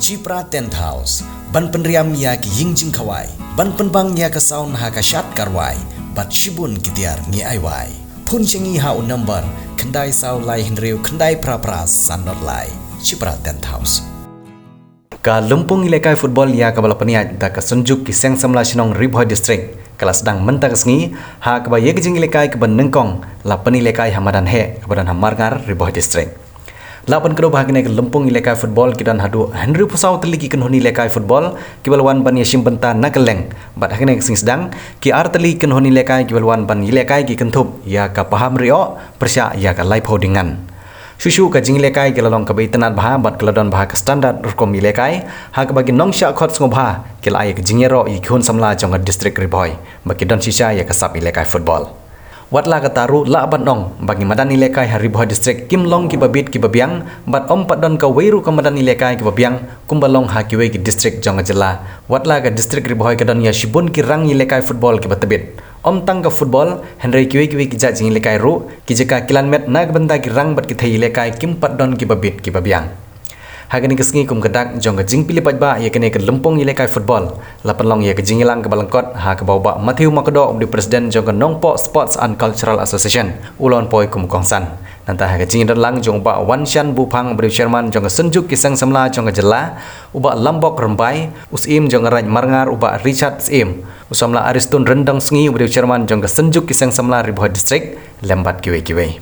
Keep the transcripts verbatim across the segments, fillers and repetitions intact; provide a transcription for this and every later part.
Chipra Tent House, ban pynriam ïa ki ïing jingkhawai, ban pynbang ïa ka sound ha ka shad ka rwai, bad shibun ki tiar ngi ai wai. Phone sha ngi ha u number khyndai saw lai hynriew khyndai phra phra san not lai. Chipra Tent House. Ka lympung ïalehkai football ïa kaba la pynïaid da ka Synjuk ki Seng Samla Shnong Ri Bhoi District ka la sdang mynta ka sngi, ha kaba ïa ka jingïalehkai kaba nyngkong la pynïalehkai ha madan heh kaba don ha Marngar, Ri Bhoi District. La pynkynmaw ba ha kane ka lympung ïalehkai football ki don haduh hynriewphew saw tylli ki kynhun ïalehkai football kiba la wan ban ïashim bynta na kylleng, bad ha kane ka sngi sdang ki ar tylli ki kynhun ïalehkai kiba la wan ban ïalehkai ki kynthup ïa ka Paham Ri-oh pyrshah ïa ka Laiphew Dieng Ngan. Shuh shuh ka jingïalehkai ka la long kaba itynnad bha bad ka la don bha ka standard rukom ïalehkai, ha kaba ki nongshah khot sngewbha ki la ai ka jingïaroh ïa ki khun samla jong ka district Ri Bhoi ba ki don shisha ïa ka sap ïalehkai football. Wat la katta ruh lah ban ong ba ki madan ïalehkai ha Ri Bhoi District kim long kiba bit kiba biang, bad ym pat don kawei ruh ka madan ïalehkai kaba biang kumba long ha kiwei ki district jong ka jylla. Wat la ka district Ri Bhoi ka don ïa shibun ki rang ïalehkai football kiba tbit. Ym tang ka football, hynrei kiwei kiwei ki jait jingïalehkai ruh, ki jaka kilan met na ka bynta ki rang bad ki thei ïalehkai kim pat don kiba bit kiba biang. Ha kane ka sngi kum ka dak jong ka jingpyllait paidbah ïa kane ka lympung ïalehkai football, la pynlong ïa ka jingïalang kaba lyngkot ha kaba u Bah Matthew Makdoh, uba dei president jong ka Nongpoh Sports and Cultural Association, u la wan poi kum u kongsan. Nangta ha ka jingïadonlang jong u Bah Wanshan Buphang, uba dei chairman jong ka Synjuk ki Seng Samla jong ka jylla, u Bah Lambok Rymbai, u Syiem jong ka Raid Marngar u Bah Richard Syiem, u samla Aristun Ryndongsngi, uba dei chairman jong ka Synjuk ki Seng Samla Ri Bhoi District, lem bad kiwei kiwei.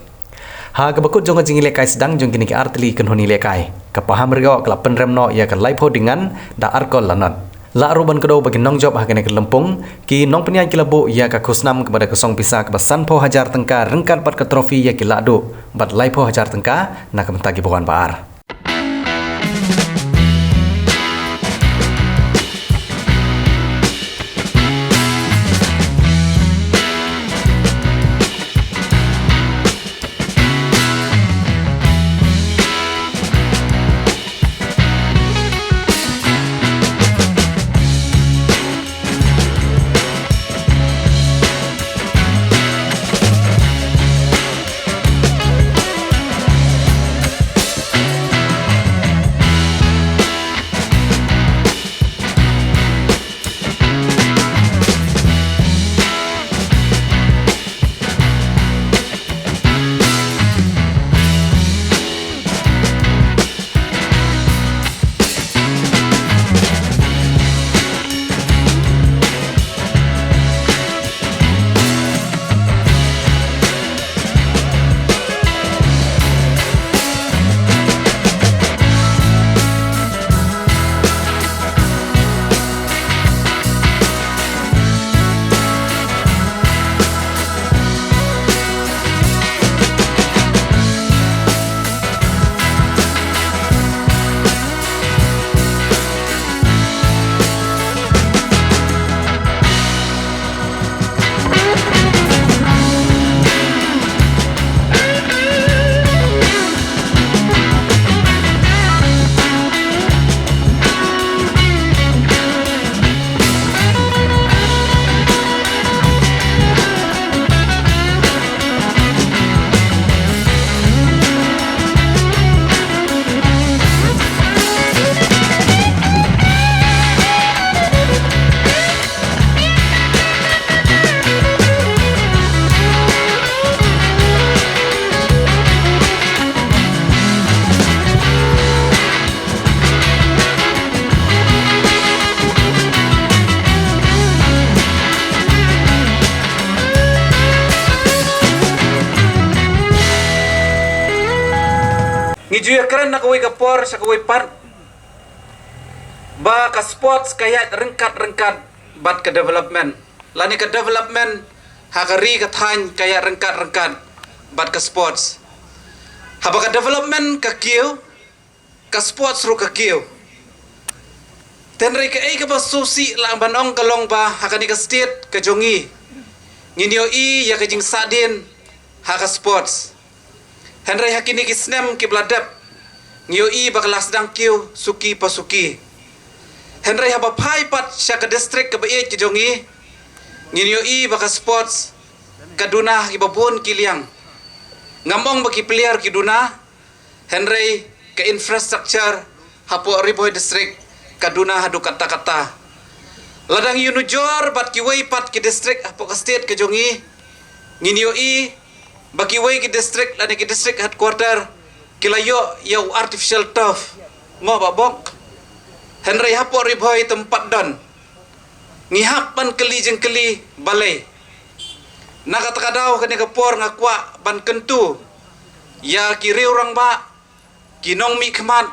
Ha kaba kut jong ka jingïalehkai sdang jong kine ki ar tylli ki kynhun ïalehkai, ka Paham Ri-oh ka la pynrem noh ïa ka Laiphew Dieng Ngan da ar kol la not. Lah ruh ban kdew ba ki nongjop ha kane ka lympung, ki nongpynïaid ki la buh ïa ka khusnam kaba da ka song pisa kaba sanphew hajar tyngka ryngkat bad ka trophy ïa ki lahduh, bad laiphew hajar tyngka na ka bynta kiba wan ba ar. Ngi ju ïakren na kawei ka por sha kawei pat ba ka sports ka ïaid ryngkat ryngkat bad ka development, lane ka development ha ka ri ka thaiñ ka ïaid ryngkat ryngkat bad ka sports. Haba ka development ka kiew, ka sports ruh ka kiew. Te hynrei kaei kaba sngewsih lah ban ong ka long ba ha kane ka state ka jong ngi, ngin ïohi ïa ka jingsahdien ha ka sports. Hynrei ha kine ki snem kiba la dep, ngi ïohi ba ka la sdang kiew suki pa suki. Hynrei haba phai pat sha ka district kaba ïeit ka jong ngi, ngin ïohi ba ka sports ka duna ha kiba bun ki liang. Ngam ong ba ki player ki duna, hynrei ka infrastructure hapoh Ri Bhoi District ka duna haduh katta katta. Lada ngi ïanujor bad kiwei pat ki district hapoh ka state ka jong ngi, ngin ïohi ba kiwei ki district lane ki district headquarter ki la ïoh ïa u artificial turf, mo, Bah Bok? Hynrei hapoh Ri Bhoi tympat don. Ngi hap ban kylli jingkylli balei. Na kata ka daw kane ka por nga kwah ban kyntu ïa ki riew rangbah, ki nongmihkhmat,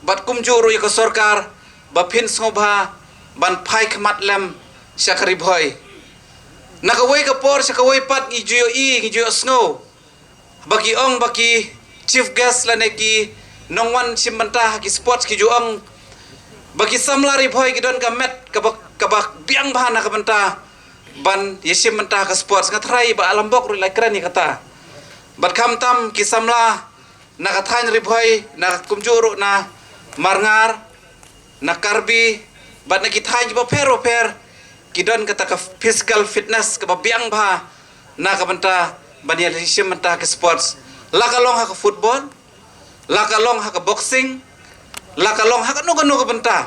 bad kumjuh ruh ïa ka sorkar ba phin sngewbha ban phai khmat lem sha ka Ri Bhoi. Na kawei ka por sha kawei pat ngi ju ïohi, ngi ju ïohsngew ba ki ong, ba ki chief guest lane ki nongwan shim bynta ha ki sports ki ju ong ba ki samla Ri Bhoi ki don ka met kaba, kaba biang bha na ka bynta ban ïa shim bynta ha ka sports. Nga tharai Bah Lambok ruh la kren ïa kata. Bad khamtam ki samla na ka thaiñ Ri Bhoi, na kumjuh ruh na Marngar, na Karbi, bad na ki thaiñ kiba pher bapher, ki don kata ka physical fitness kaba biang bha na ka bynta ban ïa shim bynta ha ki sports. La ka long ha ka football, la ka long ha ka boxing, la ka long ha kano kano ka bynta.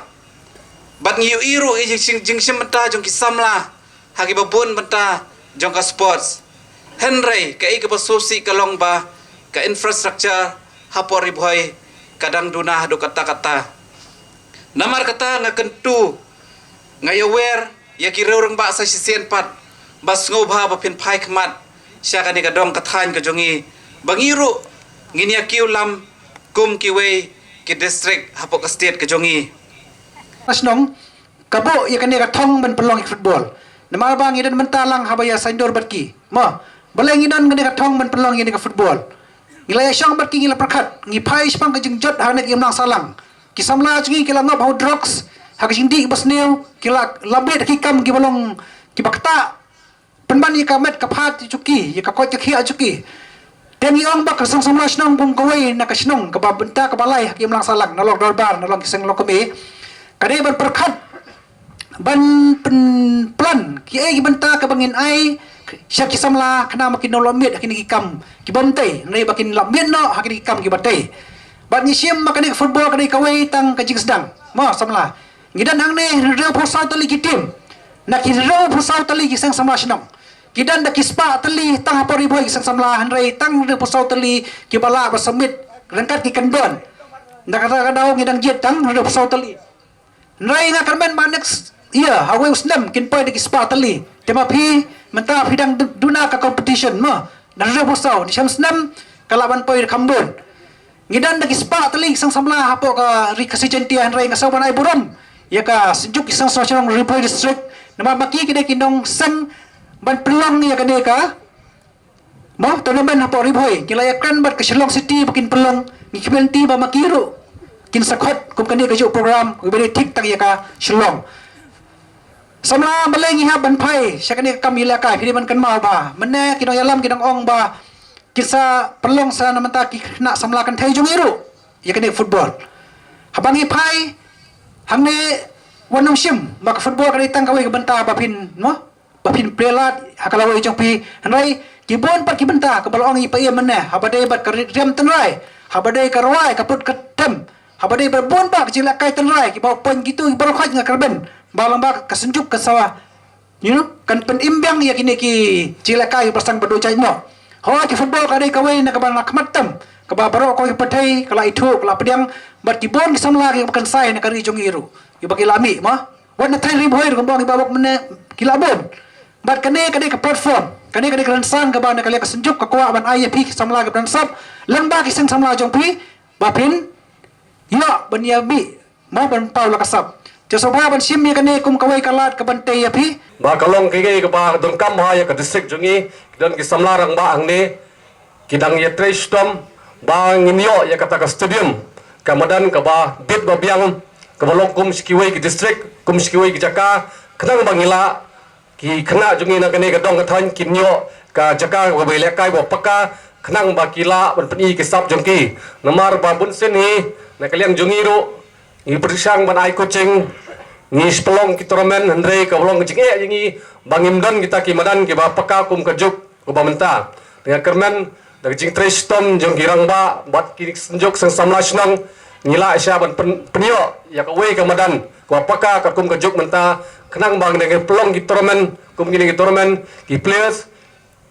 Bad ngi ïohi ruh ïa jing, jingshim bynta jong ki samla ha kiba bun bynta jong ka sports. Hynrei kaei kaba sngewsih ka long ba ka infrastructure hapoh Ri Bhoi ka dang duna haduh katta katta. Namar kata nga kyntu, nga ïawer ïa ki riew rangbah sa shisien pat ba sngewbha ba phin phai khmat sha kane ka dong ka thaiñ ka jong ngi ba ngi ruh ngin ïa kiew lam kum kiwei ki district hapoh ka state ka jong ngi. Ka shnong ka buh ïa kane ka thong ban pynlong ïa ka football. Namar ba ngi don mynta lang haba ïa saiñdur bad ki, mo, balei ngi don kane ka thong ban pynlong ïa kane ka football. Ngi la ïa shong bad ki, ngi la pyrkhat, ngi phai shaphang ka jingjot ha kane ka imlang sahlang. Ki samla jong ngi ki la ngop ha u drugs, ha ka jingdih ba sniew, ki la lap bit ha ki kam kiba long kiba ktah. Pynban ïa ka met ka phad jong ki, ïa ka koit ka khiah jong ki. Te ngi ong ba ka seng samla shnong kum kawei na ka shnong kaba bynta kaba lai ha ka imlang sahlang, na long dorbar, na long ki seng longkmie, ka dei ban pyrkhat, ban pynplan kiei ki bynta kaba ngin ai sha ki samla khnang ba kin ym lap miet ha kine ki kam ki bym tei, hynrei ba kin lap miet noh ha kine ki kam kiba tei. Bad ngi shim ba kane ka football ka dei kawei tang ka jingsdang, mo samla. Ngi don hangne hynriewphew saw tylli ki team na ki hynriewphew saw tylli ki seng samla shnong. Ki don da ki spah tylli tang hapoh Ri Bhoi ki seng samla, hynrei tang hynriewphew saw tylli kiba lah ban submit ryngkat ki kyndon. Na kata ka daw ngi dang jied tang hynriewphew saw tylli. Hynrei nga kyrmen ba next year, ha kawei u snem, kin poi da ki spah tylli. Te ma phi mynta phi dang du-, duna ka competition, mo, na hynriewphew saw, nisham snem ka lah ban poi da kham bun. Ngi don da ki spah tylli ki seng samla hapoh ka Ri Khasi Jaiñtia, hynrei nga sngew ban ai burom ïa ka Synjuk ki Seng Samla Shnong Ri Bhoi District, namar ba ki ki dei ki nongseng ban pynlong ïa kane ka, mo, tournament hapoh Ri Bhoi. Ngi la ïakren bad ka Shillong City ba kin pynlong, ngi khmih lynti ba ma ki ruh kin sa khot kum kane kajuh program kaba dei thik tang ïa ka Shillong. Samla, balei ngi hap ban phai sha kane ka kam ïalehkai? Phi dei ban kynmaw ba mynne ki nongïalam ki dang ong ba kin sa pynlong sa na bynta ki khynnah samla kynthei jong ngi ruh ïa kane football. Haba ngi phai hangne, wat nym shim ba ka football ka dei tang kawei ka bynta ba phin, mo, ba phin plie lad ha ka lawei jong phi, hynrei ki bun pat ki bynta kaba la ong ïa phi mynne, haba dei bad ka ri-, riam tynrai, haba dei ka rwai ka put ka tem, haba dei bad bun bah ka jinglehkai tynrai kiba u pyn kito kiba rkhot, nga kyrmen ba lang ba ka Synjuk ka sa, you know, kan pynim biang ïa kine ki jinglehkai ba sdang ba dujai noh. Hooid, ki football ka dei kawei na kaba na khmat tem kaba baroh kawei ka pyrthei ka la ithuh, ka la pdiang, bad ki bun ki samla kiba kynsai na ka ri jong ngi ruh kiba ki la mih, mo. Wat na thaiñ Ri Bhoi ruh kumba ong i Bah Bok mynne, ki la bun. Bad kane ka dei ka platform, kane ka dei ka rynsan kaba na ka liang ka Synjuk ka kwah ban ai ïa phi ki samla kiba dang sap, lem bad ki seng samla jong phi, ba phin ïoh ban ïa mih, mo, ban paw la ka sap. Te sngewbha ban shim ïa kane kum kawei ka lad kaban tei ïa phi. Ba ka long kaei kaba donkam bha ïa ka district jong ngi, ki don ki samla rangbah hangne, ki dang ïatrei shitom ba ngin ïoh ïa kata ka stadium, ka madan kaba bit ba biang, kaba long kum shi kiwei ki district, kum shi kiwei ki jaka, khnang ba ngi lah, ki khynnah jong ngi na kane ka dong ka thaiñ kin ïoh ka jaka kaba ïalehkai ba paka, khnang ba ki lah ban pyni ki sap jong ki. Namar ba bunsien hi na ka liang jong ngi ruh ngi pyrshang ban ai coaching, ngi pynlong ki tournament, hynrei ka long ka jingeh jong ngi ba ngim don kita ki madan kiba paka kum ka juk kaba mynta. Te nga kyrmen da ka jingtrei shitom jong ki rangbah bad ki Synjuk Seng Samla Shnong, Ngi lah shisha ban pyn- pynïoh ïa kawei ka madan kaba paka katkum ka juk mynta, khnang ba ngi dang pynlong ki tournament, kum kine ki tournament, ki players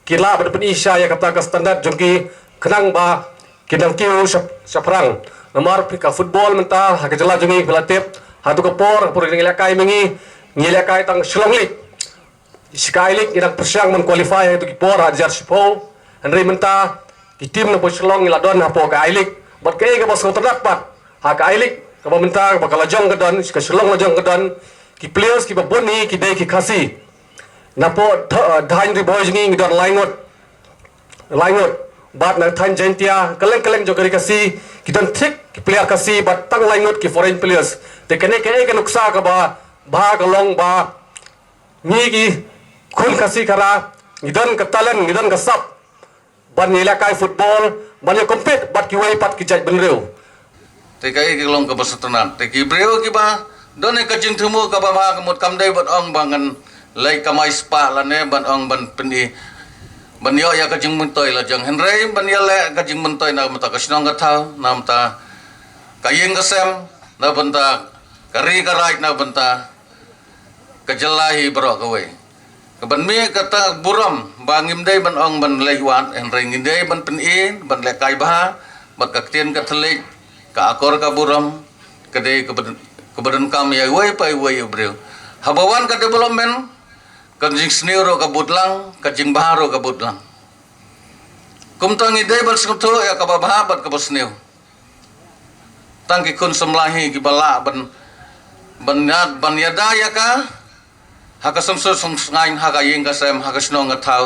ki lah ban pyni shisha ïa kata ka standard jong ki, khnang ba ki dang kiew shap- shaphrang. Namar phi ka football mynta ha ka jylla jong ngi, phi la tip, haduh ka por, ka por ngi lehkai ma ngi, ngi lehkai tang Shillong League. Sha ka I-League ngi dang pyrshang ban qualify ha kito ki por ha hajar shiphew. Hynrei mynta ki team na Shillong ngi la don hapoh ka I-League. Bad kaei kaba sngewtynnat pat ha ka I-League kaba mynta kaba ka la jong ka don, ka Shillong la jong ka don, ki players kiba bun hi ki dei ki Khasi. Napoh Th- Thaiñ Ri Bhoi jong ngi ngi don lai ngut. Lai ngut. Bad na Thaiñ Jaintia, kylleng kylleng jong ka Ri Khasi, ki don thik ki player Khasi bad tang lai ngut ki foreign players. Te kane kaei ka nuksa kaba bha ka long ba ngi ki khun Khasi Khara ngi don ka talent, ngi don ka sap ban ïalehkai football, ban ïa compete bad kiwei pat ki jaitbynriew. Te kaei ka long kaba sngewtynnat. Te ki briew kiba don ïa ka jingthmu kaba bha ka mut kam dei ban ong ba ngan leit kamai spah lane ban ong ban pyni ban ïoh ïa ka jingmyntoi la jong, hynrei ban ïaleh ka jingmyntoi na bynta ka shnong ka thaw, na bynta ka ïing ka sem, na bynta ka ri ka raij, na bynta ka jylla hi baroh kawei. Ka ban mih kata burom ba ngim dei ban ong ban leit wad, hynrei ngi dei ban pyni, ban lehkai bha bad ka ktien ka thylliej, ka akor ka burom ka dei kaba, kaba donkam ïa uwei pa uwei u briew. Haba wan ka development, ka jingsniew ruh ka bud lang, ka jingbha ruh ka bud lang. Kumta ngi dei ban sngewthuh ïa kaba bha bad kaba sniew. Tang ki khun samla hi kiba lah ban, ban ïa- ban ïada ïa ka ha ka sngewsih sngewsngaiñ, ha ka ïing ka sem, ha ka shnong ka thaw,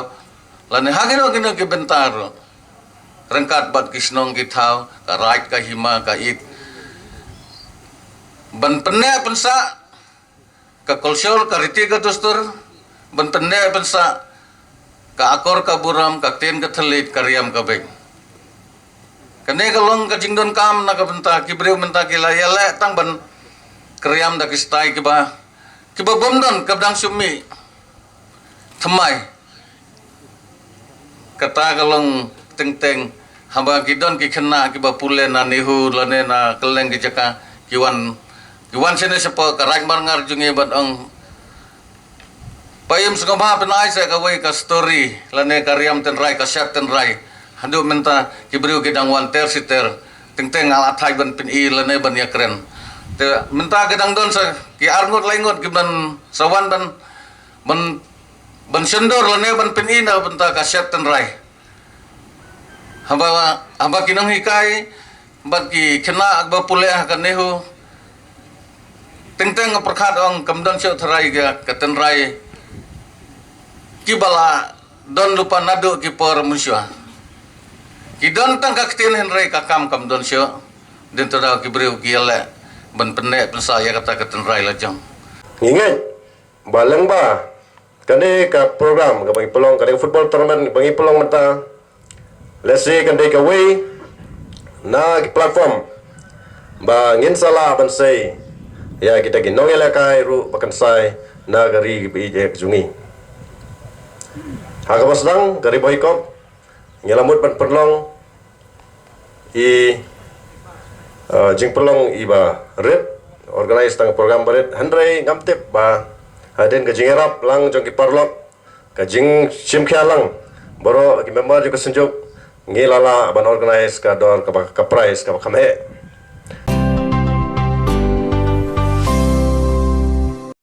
lane ha kino kino ki bynta ruh, ryngkat bad ki shnong ki thaw, ka raij ka hima ka it, ban pynneh pynsah ka culture, ka riti ka dustur, ban pynneh pynsah ka akor ka burom, ka ktien ka thylliej, ka riam ka beit. Kane ka long ka jingdonkam na ka bynta ki briew mynta ki la ïaleh tang ban kyriam da ki style kiba, kiba bym don, kaba dang shu mih thymmai. Kata ka long teng teng haba ki don ki khynnah kiba pule na NEHU lane na kylleng ki jaka, ki wan, ki wan shane shapoh ka Raid Mawryngkneng jong ngi ban ong, pa im sngewbha pynai sa kawei ka story lane ka riam tynrai, ka shet tynrai. Haduh mynta ki briew ki dang wan ter shi ter. Teng teng nga la thait ban pyni lane ban ïakren. Te mynta ki dang don sa ki arngut laingut ki ban sa wan ban, ban, ban shon dor lane ban pyni na bynta ka shet tynrai. Haba, haba ki nonghikai bad ki khynnah ba pule ha ka NEHU, teng teng nga pyrkhat ong kam don shuh tharai ka, ka tynrai kiba la don lypa naduh ki por mynshuwa. Ki don tang ka ktien hynrei ka kam kam don shuh. Dei tang da ki briew ki ïaleh ban pynneh pynsah ïa kata ka tynrai la jong. Ngi ngeit ba lyngba kane ka program kaba ngi pynlong, kane ka football tournament ba ngi pynlong mynta, lehse kan dei kawei na ki platform ba ngin sa lah ban sei ïa kita ki nongïalehkai ruh ba kynsai na ka ri ba ïeit jong ngi. Ha kaba sdang, ka Ri Bhoi Cup ngi la mut ban pynlong i, uh, jingpynlong iba rit, organize tang program ba rit, hynrei ngam tip ba hadien ka jingïarap lang jong ki paralok, ka jingshimkhia lang baroh ki member jong ka Synjuk, ngi la lah ban organize ka dor kaba, ka prize kaba kham heh.